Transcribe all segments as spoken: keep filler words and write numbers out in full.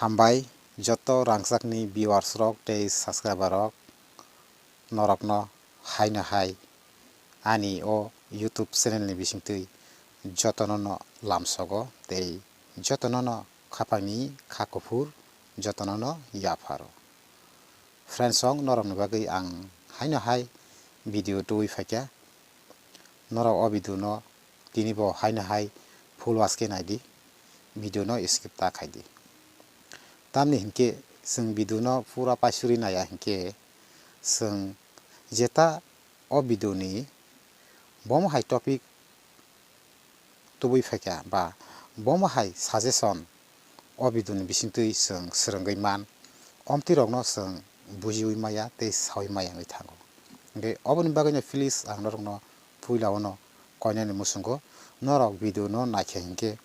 Hambai joto rangchakni viewers rok tei subscriber rok, norokno haino hai ani o YouTube channel ni bisingtwi jotono no lamsogo tei jotono no khapangni kha kuphur jotono no yapharo. Friends song norokni bagwi ang haino hai video tubui phaikha. Norok o video no tini bo haino hai full watch khe naidi, video no skip ta khaidi. Tamni hinkhe chwng video no pura paisuri naiya hinkhe chwng jeta o video ni bomo hai topic tubui phaikha ba bomo hai suggestion o video ni bisingtwi chwng swrwngwi man, omtwi rokno chwng bujiwi maya tei sawi maya wngwi thango. Hinkhe oboni bagwino please ang norokno puila o no koinani muchungo norok video no naikha hinkhe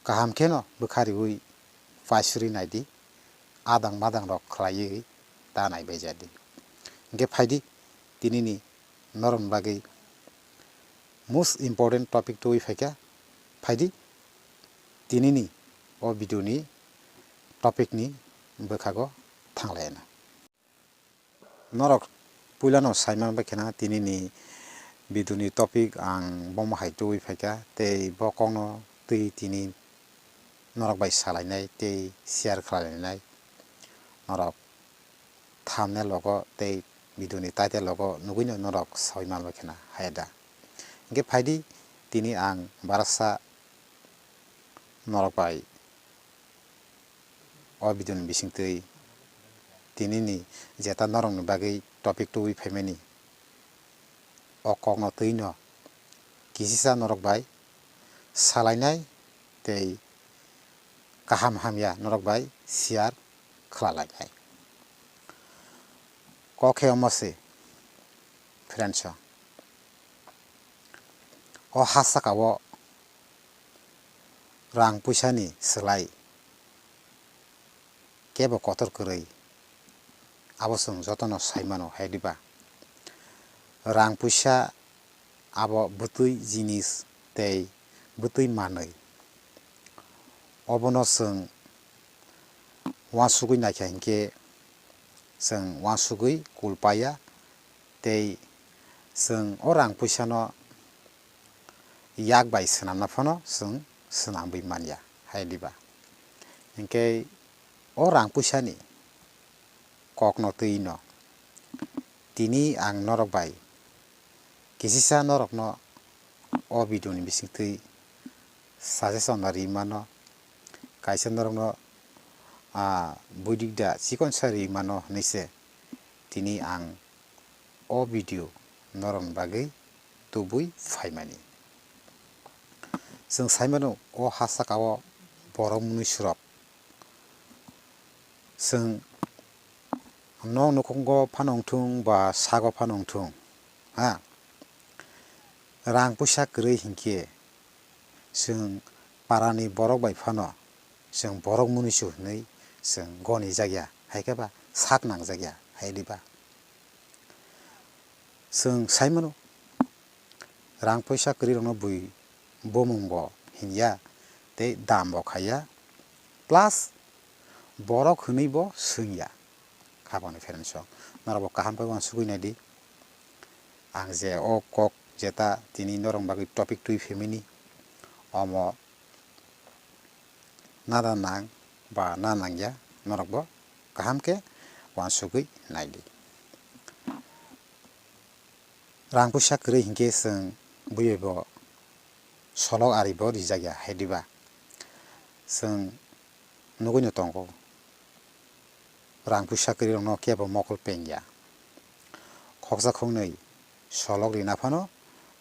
kaham kheno bwkha riwi paisuri naidi, adang madang rok khlaiwi ta naibai jadi. Hinkhe phaidi tinini norokni bagwi most important topic tubui phaikha, phaidi tinini o video ni topic ni bwkhago thanglaina. Norok puilano saiman bai khena tinini video ni topic ang bomo hai tubui phaikha tei bo kokno twi tini norok bai salainai tei share khlailainai. Norok thumbnail logo tei video ni title logo nugwino norok sawi manbai khena hai da. Hinkhe phaidi tini ang barasa norok bai o video ni bisingtwi tinini jeta norokni bagwi topic tubui phaimani o kokno twino kisisa norok bai salainai tei kaham hamya norok bai share khlalainai. Kok khe omo se, friends, o ha saka o rang puisa ni swlai kebo kotor kwrwi, abo chwng jotono sai mano, hai diba? Rang puisa abo bwtwi jinis tei bwtwi manwi. Obono chwng uansugwi naikha hinkhe chwng uansugwi kul paiya tei chwng o rang puisano yak bai swnamna phano chwng swnamwi manya, hai diba? Hinkhe o rang puisani kokno twi no tini ang norok bai kisisa norokno o video ni bisingtwi suggestion no ri mano, kaisa norokno, ah, buidik da chikonsa ri mano hinwi se tini ang o video norokni bagwi tubui phaimani. Chwng sai mano, o ha saka o borok mwnwi swrok. Chwng nok nukhungo phano wngthung ba sago phano wngthung, ha, rang puisa kwrwi hinkhe chwng parani borok bai phano chwng borok mwnwi su hinwi chwng goni jakya, hai khe ba sak nang jakya, hai diba? Chwng sai mano, rang puisa kwrwi rokno bui bumung bo hinya tei dam bo khaiya, plus borok hwnwi bo swngya. Haboni friends rok, norok bo kaham khe uansugwi naidi. Ang je o kok jeta tini norok bagwi topic twi phaimani, omo nada nang ba na nangya, norok bo kaham khe uansugwi naidi. Rang puisa kwrwi hinkhe chwng bui bai bo solok ari bo rijak ya, hai diba? Chwng nugwi no tongo, rang puisa kwrwi rokno kebo mokol peng ya. Khoksa khoknwi solok rina phano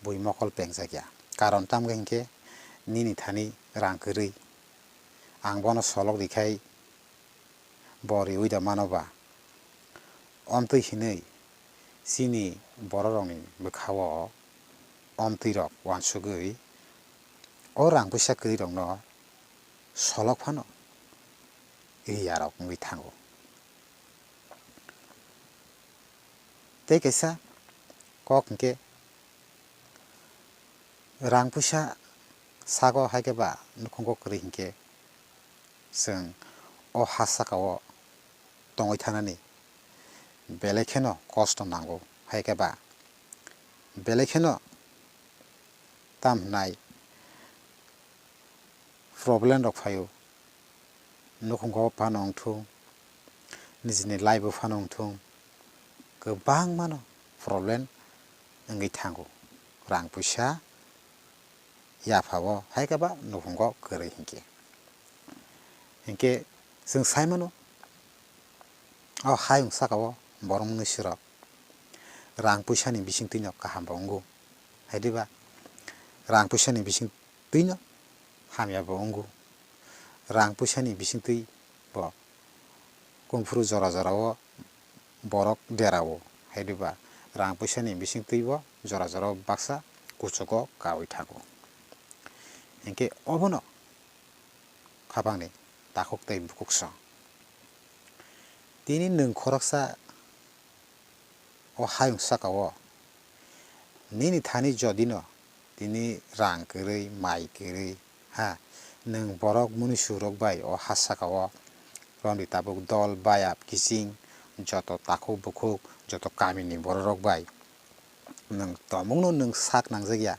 bui mokol pengjak ya. Karon tamkhe hinkhe nini thani rang kwrwi, ang bono solok rikhai bo riui da mano ba? Omtwi hinwi chini bororokni bwkha-o omtwirok uansugwi o rang puisa kwrwirokno solok phano riyarok wngwi thango. Tei kaisa kok hinkhe, rang puisa sago hai khe ba nukhungo kwrwi hinkhe, chwng o ha saka o tongwi thanani belai kheno kosto nango, hai khe ba belai kheno tam hwnai problem rok phaio, nukhungo phano wngthung, nijini life o phano wngthung, kwbangmano problem wngwi thango, rang puisa yaphao hai khe ba nukhungo kwrwi hinkhe. Hinkhe chwng sai mano, o hayung saka o borok mwnwi sirok rang puisani bisingtwino kaham bo wngo, hai diba? Rang puisani bisingtwino hamya bo wngo, rang puisani bisingtwi bo kungphuru jora jora o borok derao, hai diba? Rang puisani bisingtwi bo jora jora o baksa kuchugo kaui thango. Hinkhe obono khapangni takhuk tei bukhuk song. Tini nwng khoroksa o hayung saka o nini thani jodino tini rang kwrwi, mai kwrwi, ha, nwng borok mwnwi sirok bai o ha saka o romdi tabuk dol, bayap, kiching, joto takhuk bukhuk, joto kamini borok rok bai nwng tomungno nwng sak nangjak ya,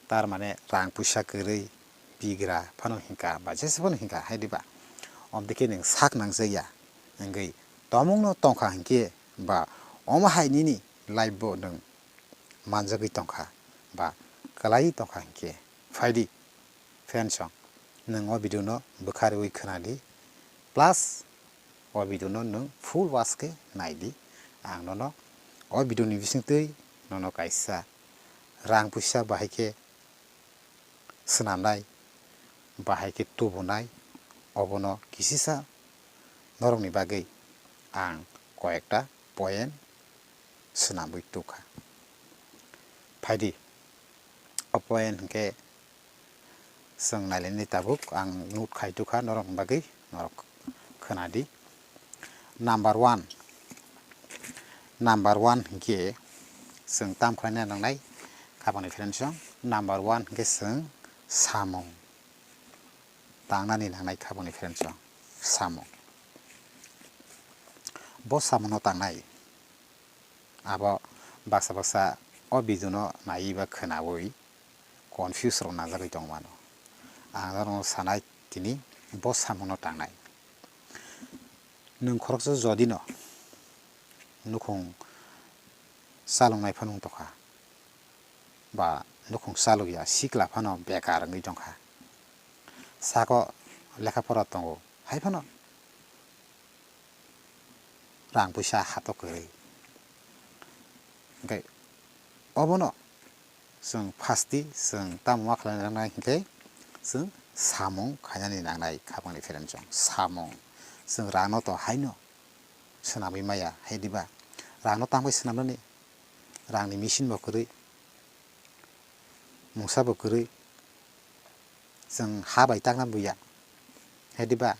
tar mane rang puisa kwrwi bigra phano hinkha ba jesa phano hinkha, hai diba? Omtwi khe nwng sak nangjak ya, wngwi tomungno tongkha hinkhe ba omo hai nini life bo nwng manjagwi tongkha ba kwlaiwi tongkha hinkhe, phaidi. Friends song, nwng o video no bwkha rwui khwnadi, plus o video no nwng full watch khe naidi. Ang nono o video ni bisingtwi nono kaisa rang puisa bahai khe swnamnai, bahai khe tubunai, obono kisisa norokni bagwi ang koyekta point swnamwi tukha. Phaidi, o point hinkhe chwng nailainai tabuk ang note khai tukha norokni bagwi, norok khwnadi. Number one, number one hinkhe chwng tam khlaina nangnai khapangni friends song. Number one hinkhe chwng samung tangnani nangnai khapangni friends song, samung. Bo samungno tangnai. Abo baksa baksa o video no naiwi ba khwnaui confuse rok nangjagwi tongmano. Ang norokno sanai tini bo samungno tangnai. Nwng khoroksa jodino nukhung chaloknai phano wng tongkha, ba nukhung chalokya sikla phano bekar wngwi tongkha, sako lekha pora tongo, hai phano rang puisa hato kwrwi. Hwnkhe obono chwng phasti chwng tamo ma khlaina nangnai hinkhe chwng samung khainani nangnai khapangni friends song. Samung, chwng rangno to haino swnamwi maya, hai diba? Rangno tangwi swnamnani, rangni machine bo kwrwi, mungsa bo kwrwi, chwng ha bai takna buya, hai diba?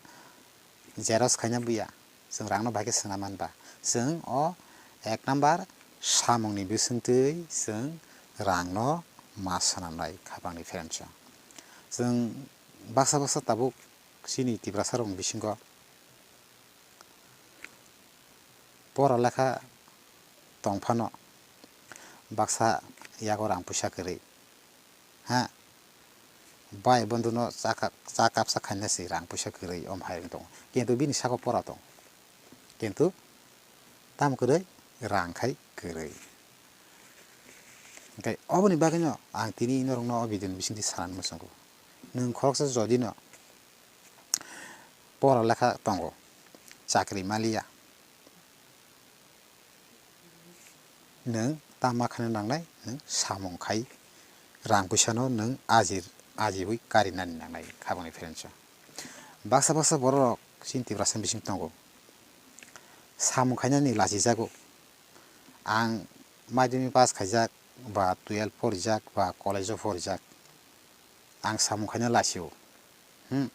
Xerox khaina buya, chwng rangno bai khe swnam man ba. Chwng o ek number samungni bisingtwi chwng rangno ma swnamnai khapangni friends song. Chwng baksa baksa tabuk chini Tiprasa rokni bisingo pora lekha tong phano baksa yago rang puisa kwrwi, ha, bai bondhuno cha ka-, cha kapsa khaina se rang puisa kwrwi om hai wng tongo, kintu bini saka pora tongo, kintu tamo kwrwi rang khai kwrwi. Hwnkhe oboni bagwino ang tini norokno o video ni bisingtwi sanani muchungo, nwng khoroksa jodino pora lekha tongo, chakri maliya, nwng tamo khaina nangnai, nwng samung khai rang puisano nwng ajir, ajiwi karinani nangnai khapangni friends song. Baksa baksa bororok chini Tiprasa bising tongo, samung khainani lachijago. Ang madhyamik pass khaijak, ba twelve porijak, ba college o porijak, ang samung khaina lachio. Hmm.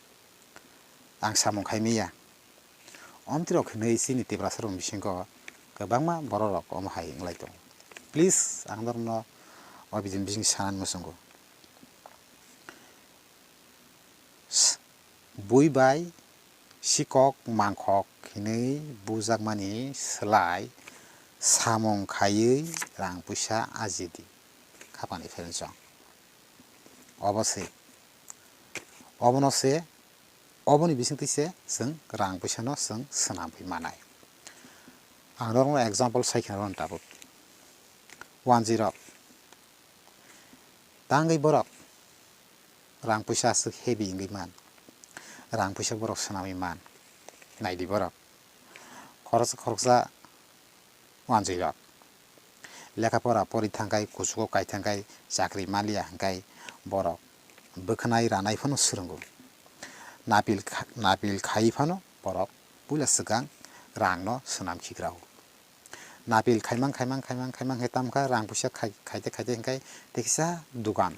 Ang samung khai maya. Omtwi rok hinwi chini Tiprasa rok bisingo kwbangma borok rok omo hai wnglai tongo. Please, ang norokno o video ni bising sanani muchungo. S-, bui bai Sikok mangkhok hinwi bujakmani slai samung khaiwi rang puisa ajidi khapangni pherenchong. Obo se, obono se, oboni bisingtwi se chwng rang puisano chwng swnamwi manai. Ang norokno example sai kheno rwno tabuk. Wanjwi rok, tangwi borok rang puisa aswk heavy wngwi man, rang puisa borok swnamwi man. Naidi borok, khoroksa khoroksa wanjwi rok lekha pora pori thangkhai, kuchugo kai thangkhai, chakri manliya hwnkhe borok bwkhanai ranai phano swrwngo. Napil kha-, napil khai phano borok puila swkang rangno swnam khikrao. Napil khaimang, khaimang, khaimang, khaimang khe tamkha, rang puisa khai-, khaite, khaite hwnkhe tekisa dugan,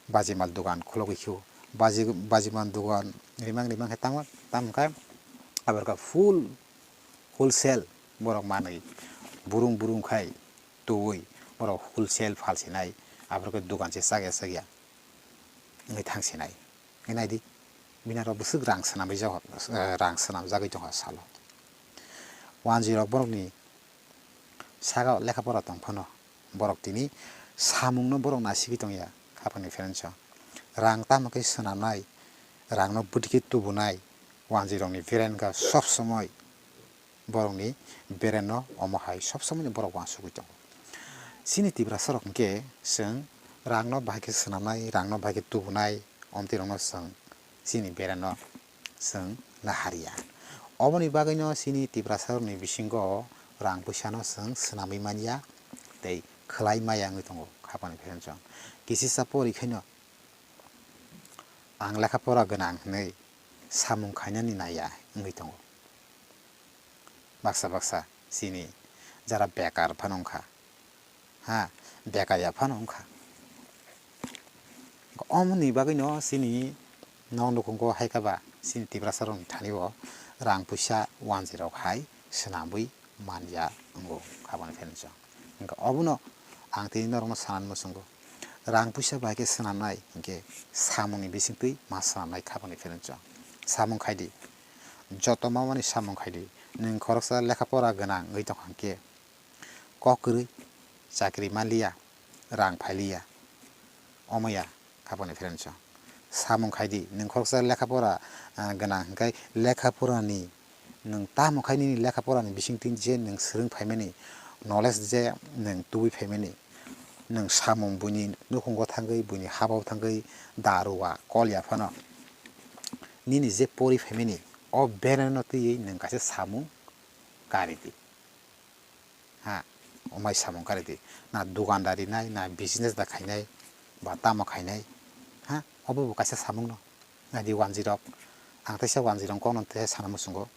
bajimal dugan khulogwi khio. Baji-, bajimal dugan rimang, rimang khe tamo, tamkha, abarkha full wholesale borok manwi, burung, burung khai tubui borok wholesale phalsinai, abarkha dugan se chakya, chakya wngwi thangsinai. Wngwi naidi, bini aro bwswk rang swnamwi jago, eh, rang swnamjagwi tongkha salo. Wanjwi rok borokni saka lekha pora tong phano, borok tini samungno borok nasigwi tongya khapangni pherenchong. Rang tamo khe swnamnai, rangno bwtwi khe tubunai, wanjwi rokni beren kha sob somoi borokni beren no omo hai sob somoi no borok uansugwi tongo. Chini Tiprasa rok hwnkhe chwng rang no bahai khe swnamnai, rang no bahai khe tubunai, omtwi rok no chwng chini beren no chwng naharya. Oboni bagwi no chini Tiprasa rok ni bisingo rang puisa no chwng swnamwi manya tei khwlai maya wngwi tongo khapangni pherenchong. Kisisa pori khaino ang lekha pora gwnang hinwi samung khainani naiya wngwi tongo. Baksa baksa chini jara bekar phano wngkha, ha, bekar ya phano wngkha. Omoni bagwino chini nok nukhungo hai khe ba chini Tiprasa rokni thani o rang puisa wanjwi rok hai swnamwi manya wngo khapangni pherenchong. Hwnkhe obono ang tini norokno sanani muchungo. Rang puisa bai khe swnamnai hwnkhe samungni bisingtwi ma swnamnai khapangni pherenchong. Samung khaidi, joto mamani samung khaidi. Nwng khoroksa lekha pora gwnang wngwi tongkha hwnkhe kok kwrwi chakri manliya, rang phailiya, omoya khapangni pherenchong. Samung khaidi, nwng khoroksa lekha pora, ah, gwnang hwnkhe lekha porani nwng tamo khai nini lekha porani bisingtwi je nwng swrwng phaimani, knowledge je nwng tubui phaimani, nwng samung buini nukhungo thangwi, buini habao thangwi, daruwa, kolya phano nini je pori phaimani, o bereno twiwi nwng kaisa samung karidi. Ha, omai samung karidi. Na dukandari nai, na business da khainai, ba tamo khainai. Ha, obo bo kaisa samung no. Naidi wanjwi rok, ang teisa wanjwi rok kokno teisa sana muchungo.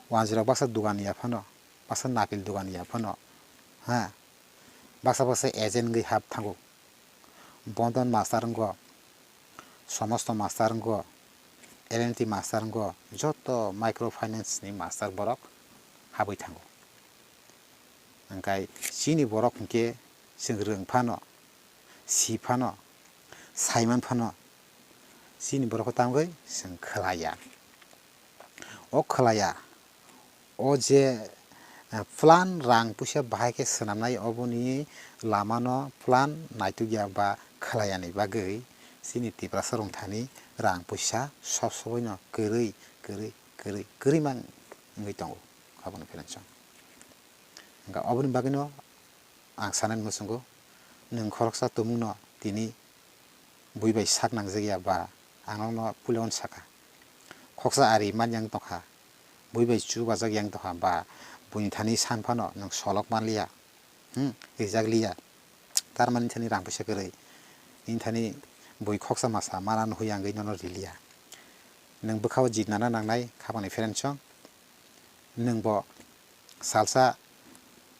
Wanjwi rok baksa dugan ya phano, baksa napil dugan ya phano, ha, baksa baksa agent wngwi hap thango. Bondon master wngkho, somosto master wngkho, L and T master wngkho, joto micro finance ni master borok habwi thango. Hwnkhe chini borok hwnkhe chwng rwng phano, si phano, saiman phano, chini borok tangwi chwng khwlaiya. O khwlaiya, o je, eh, plan rang puisa bahai khe swnamnai, oboni lamano plan naitukya ba khwlaiyani bagwi chini Tiprasa rok thani rang puisa sob soboino kwrwi, kwrwi, kwrwi, kwrwi mang wngwi tongo aboni pherenchong. Hwnkhe oboni bagwino ang sanani muchungo, nwng khoroksa tumungno tini bui bai sak nangjakya ba ang nokno puila uansaka. Khoroksa ari man yang tongkha, bui bai chubajak yang tongkha ba buini thani san phano nwng solok manliya, hmm, rijak liya. Tar mani thani rang puisa kwrwi, nini thani bui khoroksa masa mana nuhwi ang nono riliya. Nwng bwkhao jit nana nangnai khapangni pherenchong. Nwng bo salsa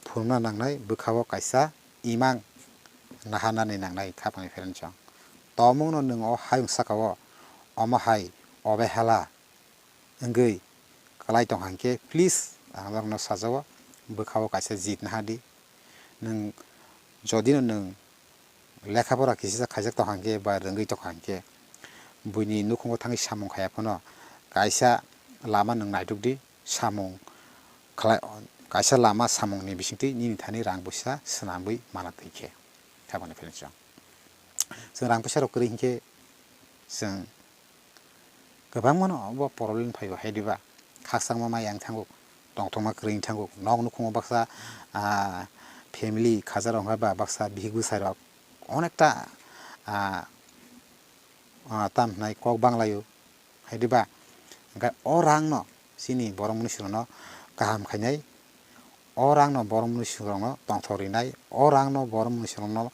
phunukna nangnai, bwkhao kaisa imang naharnani nangnai khapangni pherenchong. Tomungno nwng o hayung sakao omo hai obehala wngwi kwlai tongkha hwnkhe, please, ang norokno sajao, bwkhao kaisa jit nahardi. Nwng jodino nwng lekha pora kisa khaijak tongkha hwnkhe ba rwngwi tongkha hwnkhe, buini nukhungo thangwi samung khaiya phano kaisa lama nwng naitukdi, samung khlai, kaisa lama samungni bisingtwi nini thani rang puisa swnamwi mana twi khe, khabangni pherensong. Chwng rang puisa rok kwrwi hinkhe chwng kwbangmano bo problem phaibo, hai diba? Khakchangma mai yang thango, tongthokma kwrwi thango, nok nukhungo baksa, ah, family khajar wngkha ba baksa bihik bwsai rok onekta, ah, ah, tam hwnai kok banglaio, hai diba? Hwnkhe o rangno chini borok mwnwi swngrokno kaham khainai, o rangno borok mwnwi swngrokno tongthok rinai, o rangno borok mwnwi swngrokno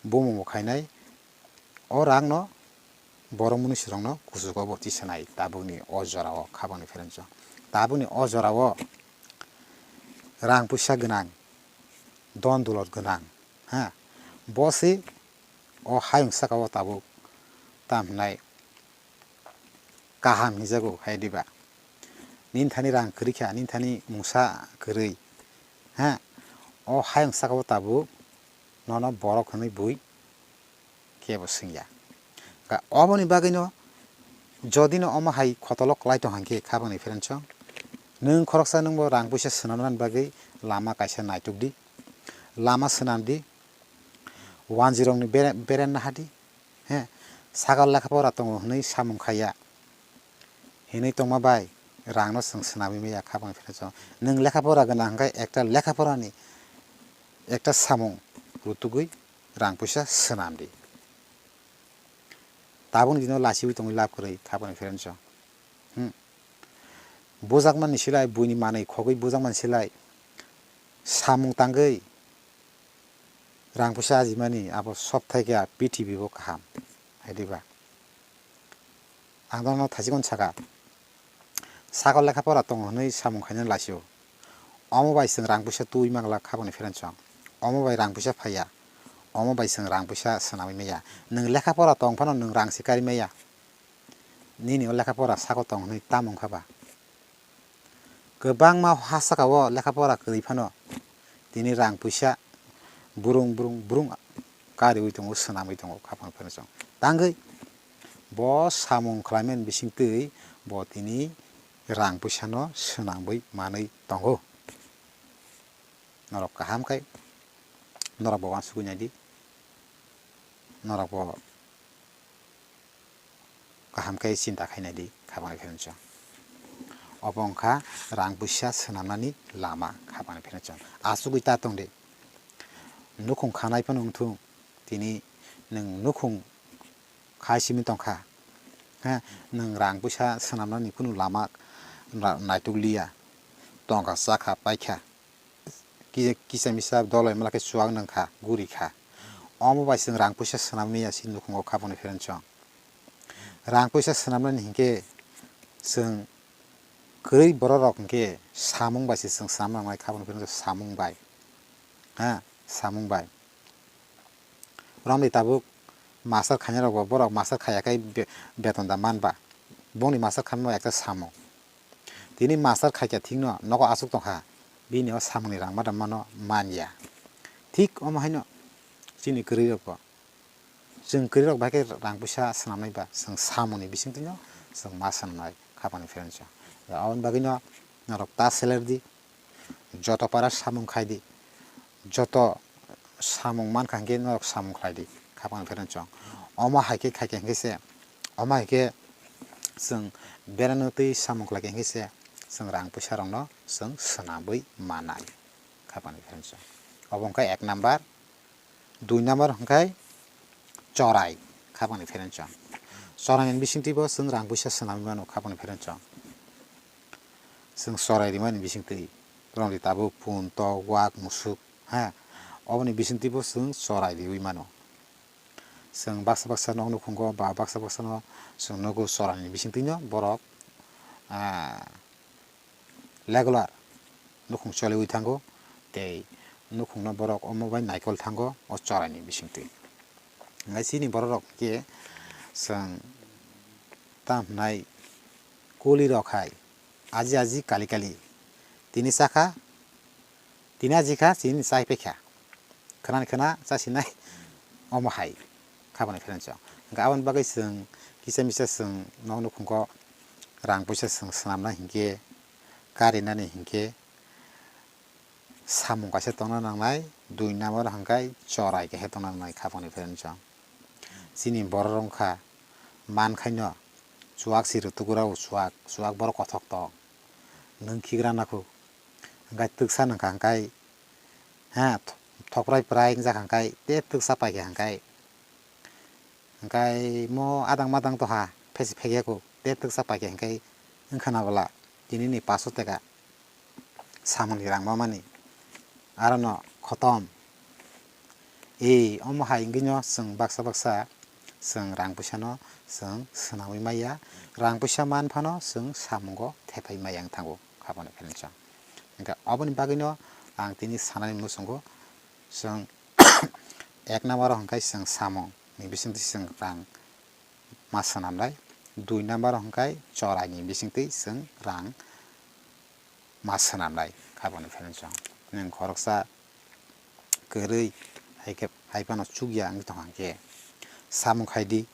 bumung bo khainai, o rangno borok mwnwi swngrokno kuchugo bo tisanai tabukni o jorao, khabangni pherensong. Tabukni o jorao rang puisa gwnang, don dulot gwnang, ha, bo se o hayung sakao tabuk tam hwnai kaham hinjago, hai diba? Nini thani rang kwrwi kha, nini thani mungsa kwrwi, ha, o hayung sakao tabuk nono borok hwnwi bui kebo swngya. Ka-, oboni bagwino jodi no omo hai khotolo kwlai tong hwnkhe, khabangni pherensong, nwng khoroksa nwngbo rang puisa swnamnani bagwi lama kaisa naitukdi, lama swnamdi, wanjwirokni bere-, beren nahadi, he, sakal lekha pora tongo hwnwi samung khaiya. Hinwi tongma bai rangno chwng swnamwi maya, khabangni pherensong. Nwng lekha pora gwnang hwnkhe ekta lekha porani ekta samung rutugwi rang puisa swnamdi. Tabukni dino lachiwi tongwi lab kwrwi, khabangni pherensong. Hmm. Bujakmani silai, buini manwi khogwi bujakmani silai samung tangwi rang puisa ajimani abo sob thaikhe a prithibi bo kaham, hai diba? Ang nono thaichikon saka, sakal lekha pora tongo hwnwi samung khainani laisio. Omo bai chwng rang puisa twi mangla, khabangni pherensong. Omo bai rang puisa phaiya, omo bai chwng rang puisa swnamwi maya. Nwng lekha pora tong phano nwng rang se kari maya. Nini o lekha pora sako tong hwnwi tamo wngkha ba? Kwbangma ha saka o lekha pora kwrwi phano tini rang puisa burung burung burung kariwi tongo, swnamwi tongo, khabangni pherensong. Tangwi bo samung khlaimani bisingtwi bo tini rang puisano swnamwi manwi tongo. Norok kaham khai norok bo uansugwi naidi, norok bo kaham khe chinta khainai di, khabangni pherensong. Obo wngkha rang puisa swnamnani lama, khabangni pherensong. Achugwi ta tong di. Nukhung khanai phano wngthung, tini nwng nukhung khai simi tongkha. Ha, nwng rang puisa swnamnani kunu lama na-, naituk liya. Tongkha, chakha, paikha. Ki-, kisa misa dolai mala khe chuwak nang kha, guri kha. Omo bai chwng rang puisa swnam maya si nukhungo khaboni pherensong. Rang puisa swnamnani hinkhe chwng kwrwi borok rok hinkhe samung bai se chwng swnam nangnai khaboni pherensong, samung bai. Ha, samung bai. Romni tabuk master khainai rok bo borok master khaiya khai be-, beton da man ba. Bongni master khaima ekta samung. Tini master khaikha thikno nogo aswk tongkha, bini o samungni rang madam mano manya. Thik omo haino chini kwrwi rokbo, chwng kwrwi rok bahai khe rang puisa swnamnai ba, chwng samungni bisingtwino chwng ma swnamnai khabangni pherensong. Aboni bagwino norok ta seler di, joto para samung khai di, joto samung mankha hinkhe norok samung khlai di, khabangni pherensong. Omo hai khe khaikha hinkhe se, omo hai khe chwng berano twi samung khlaikha hinkhe se, chwng rang puisa rokno chwng swnamwi manai, khabangni pherensong. Obo wngkha ek number. Dui number hwnkhe chorai, khabangni pherensong. Choraini bisingtwibo chwng rang puisa swnamwi mano, khabangni pherensong. Chwng chorai rimani bisingtwi, borokni tabuk pun, tok, wak, musuk, ha, oboni bisingtwibo chwng chorai riwi mano. Chwng baksa baksa nok nukhungo ba baksa baksa no chwng nugo, choraini bisingtwino borok, ah, regular nukhung choliwi thango, tei nukhungno borok omo bai naikol thango o choraini bisingtwi. Hwnkhe chini borok rok khe chwng tam hwnai kuli rok hai aji aji kali kali tini chakha, tini aji kha chini chai paikha. Khwnani khwna chasinai omo hai khabangni pherensong. Hwnkhe aboni bagwi chwng kisa misa chwng nok nukhungo rang puisa chwng swnamnai hinkhe, karinani hinkhe samung kaisa tongna nangnai, dui number hwnkhe chorai kaisa tongna nangnai khapangni pherensong. Chini borok wngkha mankhaino chuak si rwtwk rw chuak, chuak borok kothok tong. Nwng khigra nakhu. Hwnkhe twksa nangkha hwnkhe, ha, th-, thokprai prai wngjak hwnkhe, tei twksa paikha hwnkhe. Hwnkhe mo adang madang toha phesi phegya kho, tei twksa paikha hwnkhe wngkha na bwla tinini paso teka samungni rang mamani. Arono khotom. Ei, omo hai wngwino chwng baksa baksa chwng rang puisano chwng swnamwi maya, rang puisa man phano chwng samungo thepai maya wng thango, khapangni pherensong. Hwnkhe oboni bagwino ang tini sanani muchungo chwng ek number o hwnkhe chwng samung ni bisingtwi chwng rang ma swnamlai, dui number o hwnkhe chorai ni bisingtwi chwng rang ma swnamlai, khapangni pherensong. Nwng khoroksa kwrwi hai khe, hai phano chukya wngwi tongkha hwnkhe samung khai di,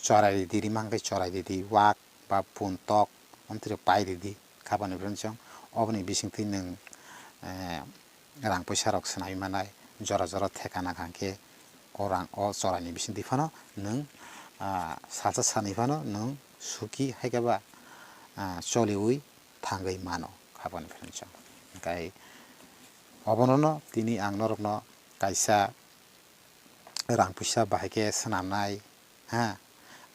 chorai ridi, rima hwnkhe chorai ridi, wak ba pun tok omtwi rok pai ridi, khapangni pherensong. Oboni bisingtwi nwng, eh, rang puisa rok swnamwi manai, jora jora theka nangkha hwnkhe o rang o chorai ni bisingtwi phano nwng, ah, salsa sanwi phano nwng suki hai khe ba, ah, choliwi thangwi mano, khapangni pherensong. Hwnkhe obonono tini ang norokno kaisa rang puisa bahai khe swnamnai, ha,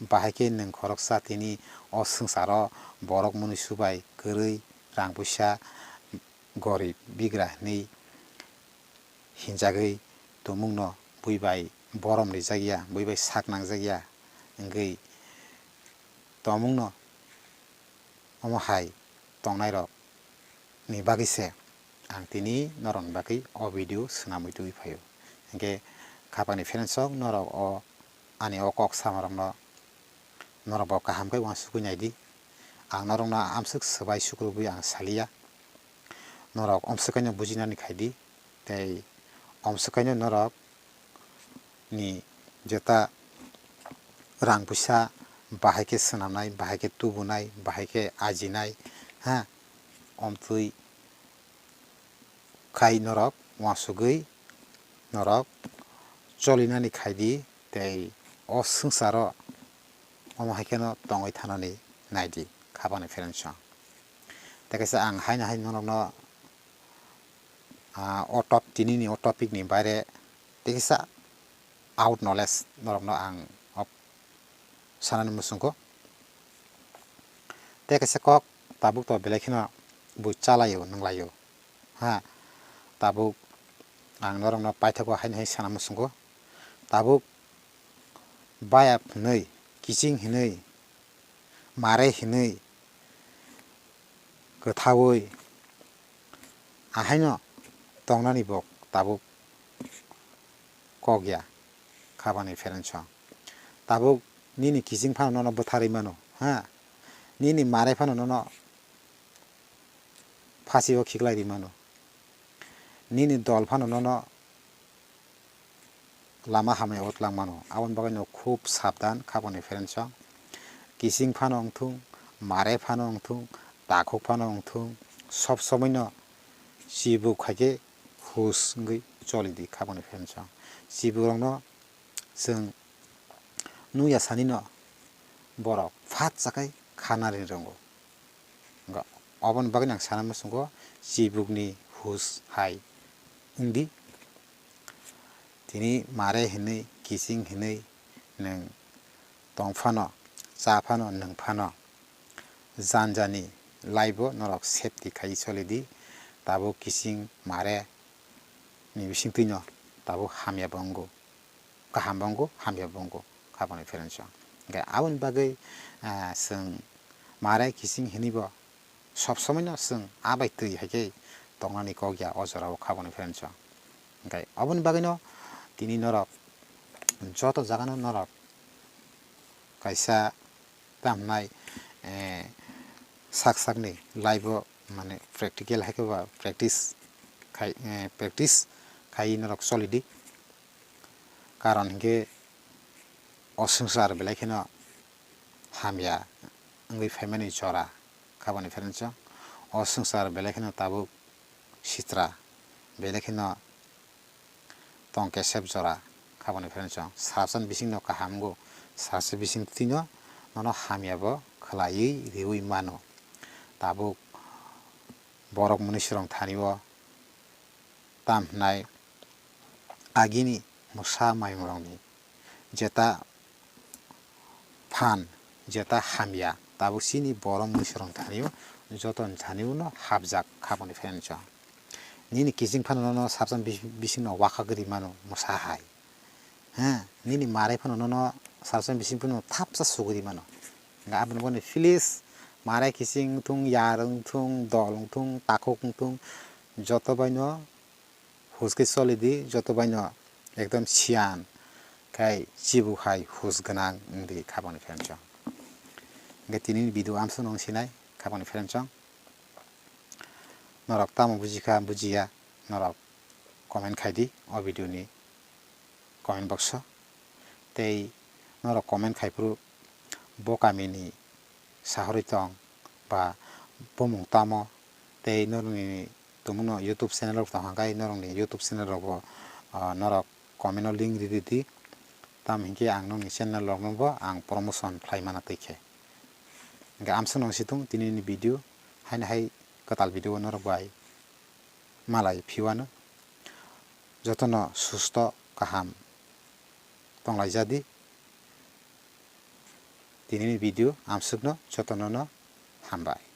bahai khe nwng khoroksa tini o swngcharo borok mwnwi subai kwrwi rang puisa gorib bigra hinwi hinjagwi tongmungno bui bai borom rijakya, bui bai sak nangjakya wngwi tongmungno omo hai tongnairok ni bagwi se ang tini norokni bagwi o video swnamwi tubui phaio. Hinkhe khapangni pherensok norok o ani o kok samarokno norok bo kaham khe uansukwi nai di. Ang norokno amswk swbai sukrubwi ang saliya. Norok omswkaino bujinani khai di, tei omswkaino norok ni jeta rang puisa bahai khe swnamnai, bahai khe tubunai, bahai khe ajinai, ha, omtwi khai norok uansugwi norok cholinani khai di, tei o swngcharo omo hai kheno tongwi thanani nai di, khapangni pherensong. Tei kaisa ang haino hai norokno, ah, o top-, tinini o topic ni baire tei kaisa out knowledge norokno ang o sanani muchungo. Tei kaisa kok tabuk to belai kheno bo chalaio, nwnglaio. Ha, tabuk ang norokno paithago haino hai sana muchungo. Tabuk bayap hinwi, kiching hinwi, mare hinwi, kwthaui ahaino tongnani bo tabuk kok ya, khapangni pherensong. Tabuk nini kiching phano nono bwtharwi mano, ha? Nini mare phano nono phasio khiklai ri mano. Nini dol phano nono lama hamya o twlang mano. Aboni bagwino khub sabdan khapangni pherensong. Kiching phano wngthung, mare phano wngthung, takhuk phano wngthung, sob somoino chibuk hai khe hus wngwi choli di khapangni pherensong. Chibukrokno chwng nukya sanino borok phat chakhai kha nari rongo. Wngkha, oboni bagwi ang sana muchungo chibukni hus hai wngdi. Tini mare hinwi, kiching hinwi nwng tong phano, cha phano, nwng phano, jani jani life o norok safety khai choli di. Tabuk kiching mare ni bisingtwi no tabuk hamya bo wngo, kaham bo wngo, hamya bo wngo, khapangni pherensong. Hwnkhe aboni bagwi, ah, chwng mare kiching hinwi bo sob somoino chwng a bai twi hai khe tongnani kok ya o jorao khapangni pherensong. Hwnkhe oboni bagwino tini norok joto jagano norok kaisa tamnai, eh, sak sakni life o mane practical hai khe ba practice khai, eh, practice khai norok choli di. Karon hinkhe o swngchar belai kheno hamya wngwi phaimani jora khaboni pherenchong. O swngchar belai kheno tabuk sitra, belai kheno tong kesep jora khaboni pherenchong. Salsa ni bisingno kaham wngo, salsa bising twino nono hamyabo khwlaiwi riwi mano. Tabuk borok mwnwisrok thani o tam hwnai agini mwsa maimungrokni jeta phan, jeta hamya, tabuk chini borok mwnwisrok thani o, joto ni thani o no hapjak khaboni pherenchong. Nini kiching phano nono salsa ni bis-, bisingno wakhagwi rimano mwsa hai. He, nini marai phano nono salsa ni bising phano thapsa sugwi rimano. Hwnkhe aboni boni please, marai kiching wngthung, yar wngthung, dol wngthung, takhuk wngthung, joto baino huskhe choli di, joto baino ekdom siyan khai chibu hai hus gwnang wng di khaboni pherenchong. Hwnkhe tinini video amsuk nung sinai khaboni pherenchong. Norok tamo bujikha bujiya, norok comment khai di o video ni comment box o. Tei norok comment khai phuru bo kami ni sahorwi tong ba bumung tamo, tei norokni tongmano YouTube channel rok tong hwnkhe norokni YouTube channel rok bo, ah, norok comment o link ri ridi, tamo hinkhe ang nokni channel rok no bo ang promotion khlai mana twi khe. Hwnkhe amsuk nung situng tini ni video, haino hai kwtal video o norok bai malai phiwano. Jotono susto kaham tonglaijadi. Tinini video amsukno jotono no hambai.